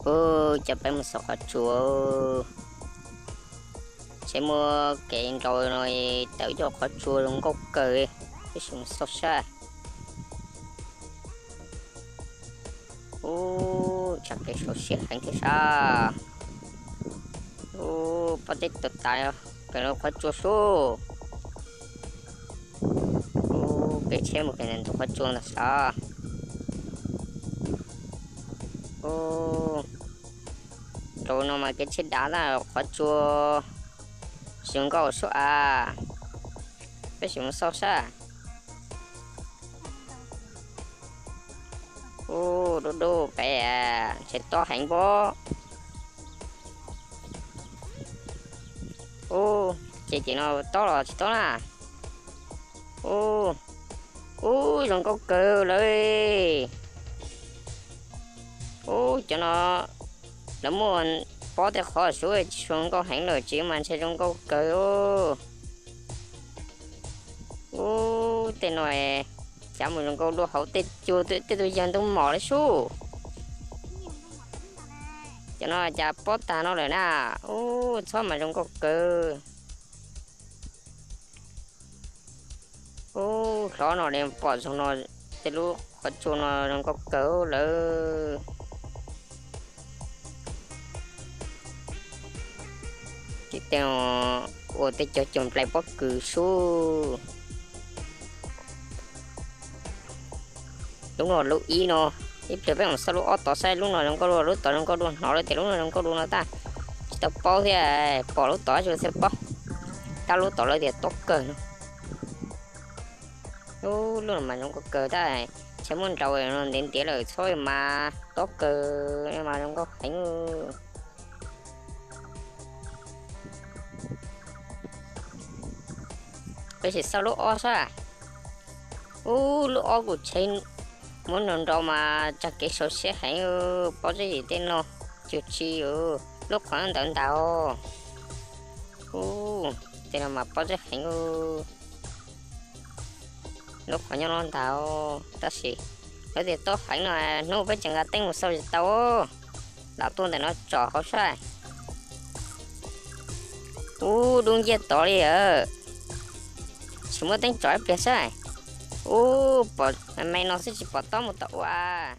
Ub, coj peb mus xauj qhov tsua. Tseem muaj kev nraud no tawm cov qhov tsua zoo nkauj kawg, peb sim mus xauj saib. Ub, tsam kev sau siab heev thiab sas. Ub, pob teb tuag tas, pem lub qhov tsua sub. Ub, kev tsheb mus pem ntug qhov tsua ntawd sas. Ub, nraud no mas kev tsheb dav ntag, qhov tsua zoo nkauj sub as. Peb sim mus xauj saib. Ub, dub dub pem, ntshe tob heev pob. Ub, ces ces no tob los tsis tob na. Ub, ub, zoo nkauj kawg lawm. Ub, cov no lawv muaj pob tej qhov sub tsis zoo nkauj heev lawm, tsis mas ntshe zoo nkauj kawg. Ub, tej no cas mus zoo nkauj dua hauv tej cua tej tus yawg ntub mom li sub. Cov no cas pob tag no lawm na. Ub, txhob mas zoo nkauj kawg. Ub, hlob no li pom zoo no, tej lub qhov tsua no zoo nkauj kawg lawm. Ces tej no ua tej cov cua nplai pob kws sub. Lub no lub ib no, ib pliag peb mus xauj lub ob tod saib lub no zoo nkauj dua, lub tod zoo nkauj dua, hnov lawv tias lub no zoo nkauj dua no tag. Tsis tau paub thiab, pom lub tod tsis tau paub. Tab lub tod lawv tias tob kawg no. Ub, lub no mas zoo nkauj kawg tab, ntshe muaj nraud no ntiav ntiav lawm txhob mas tob kawg mas zoo nkauj heev. Peb sim xauj lub ob saib. Ub, lub ob kuj tsheb muab nrau nrau mas tsam kev sau siab heev, pob zeb zim tej no cug tsi, lub qhov ntawd ntag. Ub, tej no mas pob zeb heev. Lub qhov nyob no ntag, tab sis lawv tias tob heev no, hnub peb tseem nqa teeb mus xauj tsis tau. Lam tuaj ntawm no tsom hauv saib. Ub, dub nciab tod li. Tsis muaj teeb tsom ib pliag saib. Ub, pom me no xwb tsis pom tob mus tom ua.